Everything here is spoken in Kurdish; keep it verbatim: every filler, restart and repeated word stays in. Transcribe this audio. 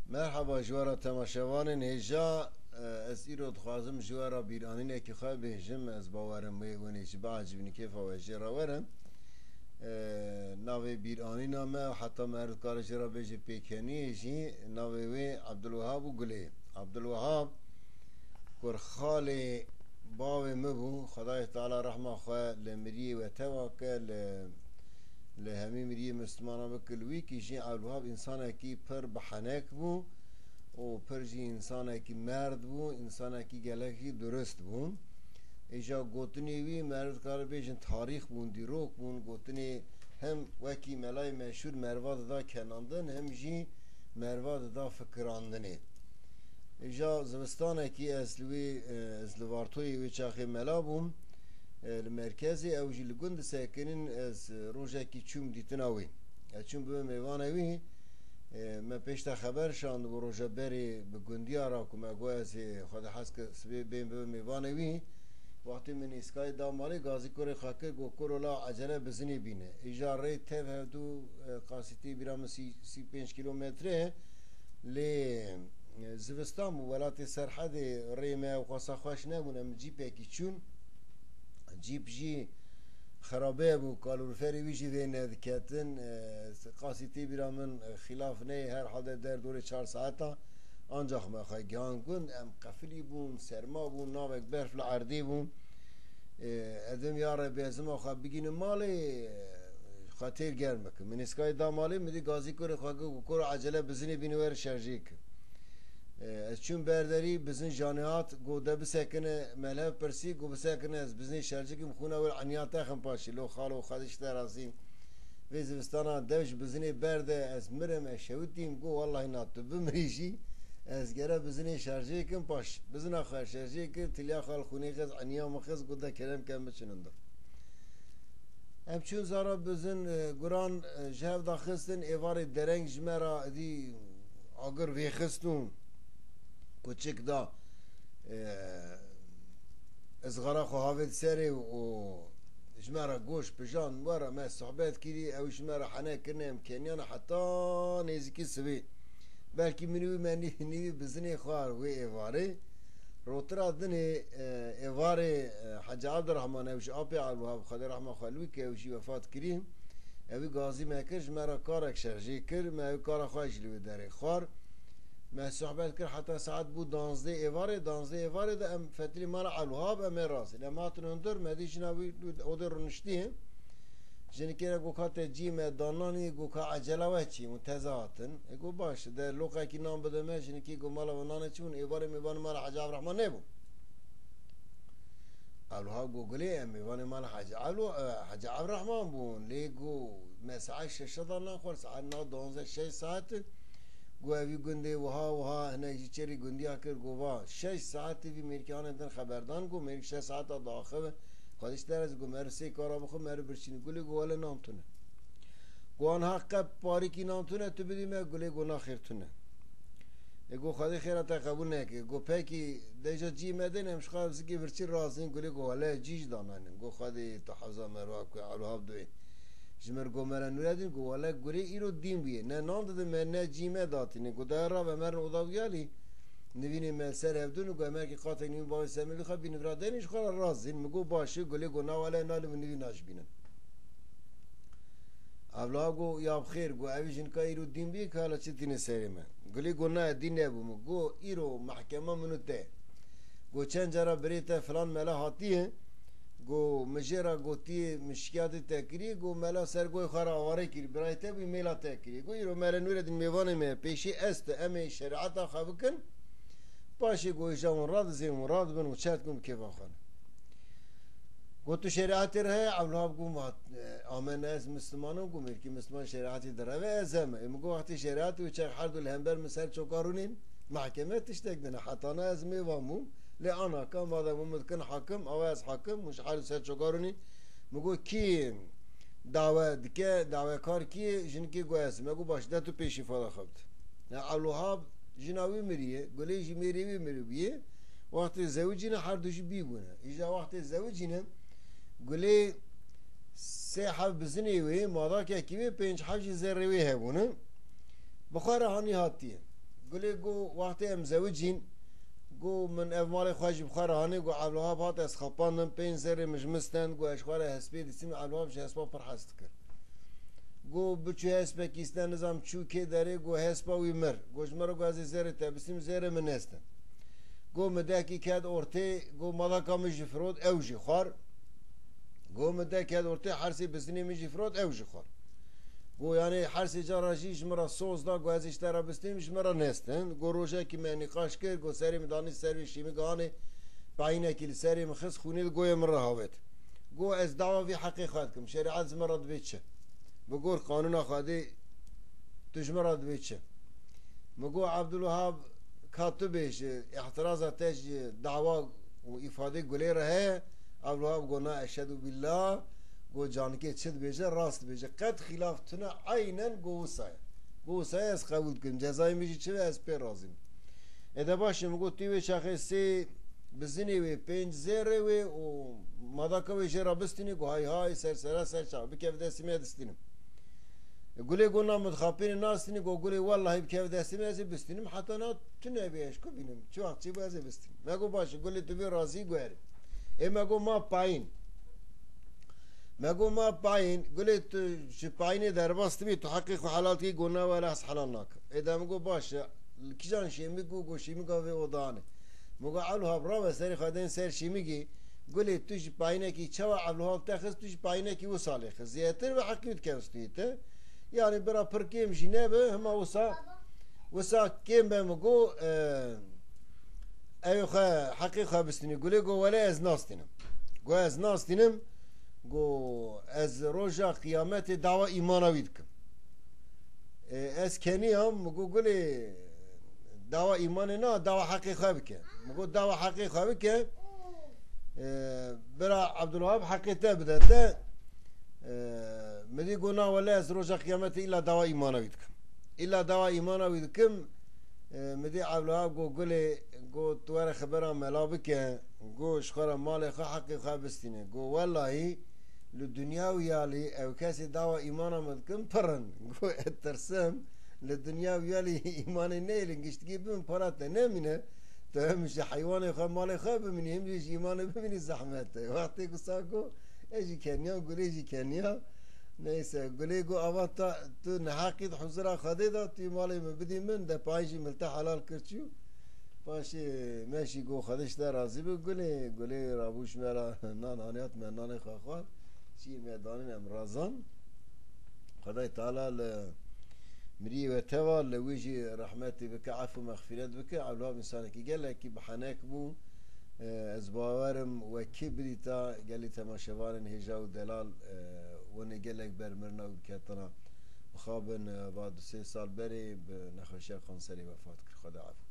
Merhaba ji we re temaşevanên hêja, e, ez îro dixwazim ji we re bîranînekî xwe bêjim, ez bawerim wê hûn ê jî biecibînin kêfa we jê re werin. E, navê bîranîna me, heta meriv dikare jê re bêje pêkeniyê jî, navê wê Abdulwehab û Gulê. Abdulwehab kurxalê bavê min bû, Xwedayê Teala rehma xwe li miriyê we teva ke, li, li hemî miriyê Mislimana bike, li wî kî jî Abdulwehab însanekî pir bi henek bû û pir jî însanekî merd bû, însanekî gelekî durist bû. Îja gotinê wî meriv dikare bêjin tarîx bûn, dîrok bûn, gotinê hem wekî melayê meşhûr meriva dida kenandin, hem jî meriva dida fikirandinê. Îja zivistanekî ez li wê, e, ez li Vartoyê wê çaxê mela bûm. E, li merkezê ew jî li gund disekinin, ez, e, rojekî çûm dîtina wî. Ez çûm bibim mêvanê wî, e, me pêşte xeber şandibû roja berê bi gundiya re ku me got ez ê xwe dihes ke sibê bên bibim mêvanê wî. Wextê min îskayê da malê, gazî kurê xwe kir, got, "Kuro la ecele bizinê bîne." Îja rê tev hevdû, e, qasî tê bîra min sî, sî pênc kîlometre, lê, e, zivistan bû, welatê Serhedê, rê me ewqasa xweş nebûn, em cîpekî çûn. Cîp jî xerabe bû, kaloriferê wî jî vê nediketin. E, qasî tê bîra min, e, xîlaf neyê, herhalde der dorê çar saeta, ancax me xwe gihan gund, em qefilî bûn, serma bûn, navek berf li erdê bû. E, ez dibim ya Rebî ez hima xwe bigînim malê, e, xwe têr germ bikim. Min îskayê da malê, min dî gazî kurê xwe kir, got, "Kuro ecele bizinê bîne were şerjê ke." E, ez çûm ber derî, bizin janê hat, got, "De bisekine, me li hev pirsî, got, bisekine, ez bizinê şerjê kim, xûna wir eniya texim paşê, lo xalo, Xwedê ji te razî." Vê zivistana dev ji bizinê berde, ez mirim, ez şewitîm, got, "Wellahî na tu bimirî jî, ez gere bizinê şerjê kim paş." Bizina xwe şerjê kir, tiliya xwe li xûnê xist, eniya min xist, got, "De kerem ke em biçin hundir." Em çûn zara bizin, e, guran, e, ji hev daxistin, êvarê dereng ji me re dî agir vêxist û kuçik da, e, izgara xwe havêt serê û ji me re goş pijan, were me sohbet kirî, ew ji me re hene kirine, em keniyane heta nêzîkî sibê. Belkî min û me nî-, nîvî bizinê xwar wê êvarê. Rotira dinê, e, êvarê, e, Hecî Abdurrahman, ew ji apê Elwehab, Xwedê rehma xwe li wî ke, ew jî wefat kirî. Ewî gazî me kir, ji me re karek şerjê kir, me ew kara xwe jî li wê derê xwar. Me sohbet kir heta saet bû danzdeh êvarê, danzdeh êvarê de em fetilî mala Elwehab, em ê razîn. Em hatin hundir, me dî jina wî odê rûniştî. Jinikê re got, "Ka te cî me dananî?" Got, "Ka ecela we çi? Hûn teze hatin." E, got, "Baş, de loqekî nan bide me." Jinikê got, "Mala we nanê çi bûn?" Êvarê mêvanê mala Hecî Abdurrahman nebû. Abdulwehab got, "Gulê, em mêvanê mala Hecî Abdul-, e, Hecî Abdurrahman bûn." Lê got, "Me saet şeşe da nan xwar, saet na duwazdeh, şeş saet e." Got, "Evî gundê wiha, wiha hinek jî çêrî gundiya kir." Got, "Va, şeş saet vî mêrkê anên din xeberdan." Got, "Mêrik şeş saeta diaxive." Xwedî ji te re ez got, "Meriv sê kara bixwe, meriv birçînî." Gulê got, "Wele nan tune." Got, "Anha qep parîkî nan tune, tu bidî me." Gulê got, "Na xêr tune." E, got, "Xwedê xêra te qebûl neke." Got, "Pekî, deja cî me din, em ji xwe zikê birçî razîn." Gulê got, "Wele cî jî danaynin." Got, "Xwedê tu heza me re ku Elwehab duyê. Ji mir got, 'Mela Nûredîn,' got, 'Wele gurê îro dîn bûye. Ne nan dide me, ne cî me datîne.' Got, 'Daya rabe, me rin oda wiyalî.' Nivînê me li ser hevdûn û got, 'Em erkê qatê nîvîn bavê ser min xwe bînin vira denî, ji xwe re razîn.' Min got, 'Baş e.' Gulê got, 'Na wele nalî min nivîn naş bînin.'" Evla got, "Ya bi xêr," got, "Evî jinika îro dîn bî, ka hala çi tîne serê me?" Gulê got, "Na, dîn nebû min." Got, "Îro mehkema min û te." Got, "Çend cara birê te filan mela hatiye." Got, "Min jê re gotiye, min şikayetê te kiriye." Got, "Mela ser goyê xwe re awarê kiriye, birayê te bû, mêla te kiriye." Got, "Îro Mele Nûredîn mêvanê me ye, pêşî ez tu, em ê şerîeta xwe bikin. Paşê got, îja hûn radizên, hûn radibin, hûn çet kin bi kêfa xwe ne." Got, "Tu şerîetê re heye?" Evlab got, "Ma, e, ame ne ez Misliman im?" Got, "Mêrkî Misliman şerîetê direve, ez em." E, min got, "Wextê şerîetê û çex her du li hember min ser çoka rûnên, mehkeme tiştek dine. Hetana ez mêvan bûm. Lê anaka, madem hûn min dikin hakim, awa ez hakim, hûn ji her du ser çoka rûnên." Min got, "Kî dawe dike, dawekar kî ye?" Jinikê got, "Ez." Me got, "Baş, de tu pêşî fada xwe bide." Ya Evlohab jina wî miriye, Gulê jî mêrê wî miribûye. Wextê zewicîne her du jî bî bûne. Îja wextê zewicîne Gulê sê heb bizinê wê, madakekî wê, pênc heb jî zerrê wê hebûne. Bi xwe re hanî hatiye. Gulê got, wextê em zewicîn, got, min ev malê xwe ji bi xwe re anî, got, Evlihab hat, ez xepandim, pênc zerê min ji min stend, got, ez ji xwe re hespê dîsim, Evlihab ji hespa pir hes dikir. Got, biçû hespekî stend, nizam çû kê derê, got, hespa wî mir. Got, ji min re got, ez ê zerê te bistînim, zerê min nestin. Got, midekî ket ortê, got, madaka min jî firot, ew jî xwar. Got, midekî ket ortê, hersê bistinê min jî firot, ew jî xwar. Got, yanî hersê cara jî ji min re soz da, got, ez ê ji te re bistînim, ji min re nestin. Got, rojekî me nîqaş kir, got, serê min danî ser vê şîmî ganê, peyînekî li serê min xist, xûnê li goyê min re hawêt. Got, ez dawa vî heqê xwe dikim, şerîet ji min re dibê çi? Bi gor qanûna Xwedê tu ji min re dibê çi? Min got, Ebdulwehab, ka tu bêjî, îhtiraza te ji dawa û îfadê Gulê re heye? Ebdulwehab got, na, eşhedû billah, got, canikê çi dibêje, rast dibêje. Qet xîlaf tune, eynen got, wisa ye. Got, wisa ye, ez qebûl dikim. Cezayê min jî çi be, ez pê razî me. Ê de baş e, min got, tu wê çaxê sê bizinê wê, pênc zêrê wê û madaka wê jê re bistînî, got, hay hay, ser sera ser çax, bikeve destê me, distînim. Gulê got, na, min dixapînê nastînî, got, Gulê, wellahî bikeve destê me, ez ê bistînim, heta na tune bê, ez ku bînim, çi wext çêbû ez ê bistînim. Me got, baş e, Gulê, tu vê razî, guherî. Ê me got, ma payîn. Me got, ma payîn, Gulê, tu ji payînê derbas dibî, tu heqê xwe helal dikî, got, na, wela ez helal nakim. Ê de min got, baş e, li kîjan şêmik got, got, şêmika vê odanê. Min got, Evlihab, rabe serê xwe, deyên ser şêmikê, Gulê, tu ji payînekî çawa Evlihab te xist, tu ji payînekî wisa lê xist. Zêdetir bi heqî dikevistî te. Yanî bira pir kêm jî nebe, hema wisa, wisa kêm be, min got, e, ew xwe, heqê xwe bistînî. Gulê got, wele ez nastînim. Got, ez nastînim. Got, ez roja qiyametê dawa îmana wî dikim. E, ez keniyam, min got, Gulê, dawa îmanê na, dawa heqê xwe bike. Min got, dawa heqê xwe bike. E, bira Ebdulwehab heqê te bide te. E, min dî got, na, wele ez roja qiyametê îlla dawa îmana wî dikim. Îlla dawa îmana wî dikim. E, min dî Evlihab got, Gulê, got, tu were xebera mela bike. Got, ji xwe re malê xwe, heqê xwe bistîne. Got, wellahî, li dinya û yalî ew kesê dawa îmana min dikin pir in. Got, ez tirsim, li dinya û yalî îmanê nehêlin, giştikî bibin, para te nemîne. Tu hem ji heywanê xwe, malê xwe bimînî, hem jî ji îmanê bimînî, zehmet e. Wextê ku sa got, ez jî keniya, Gulê jî keniya. Neyse, Gulê got, ava ta, tu neheqî di huzura Xwedê de, tu malê min bidî min, de payî jî min li te helal kir çû. Paşê me jî got, Xwedê ji te razî be Gulê. Gulê rabû ji me re nan aniyat, me nanê xwe xwar. Çiyê me danîn em razan. Xwedayê Teala li miriyê we teva, li wî jî rehmetê bike, efû mexfîret bike. Evlab însanekî gelekî bi henek bû. E, ez bawer im we kê bidîta gelî temaşevanên hêja û delal, e, wenê gelek ber mirina û biketina. Mixabin, e, va du sê sal berê bi nexweşiya kanserê wefat kir. Xweda efû.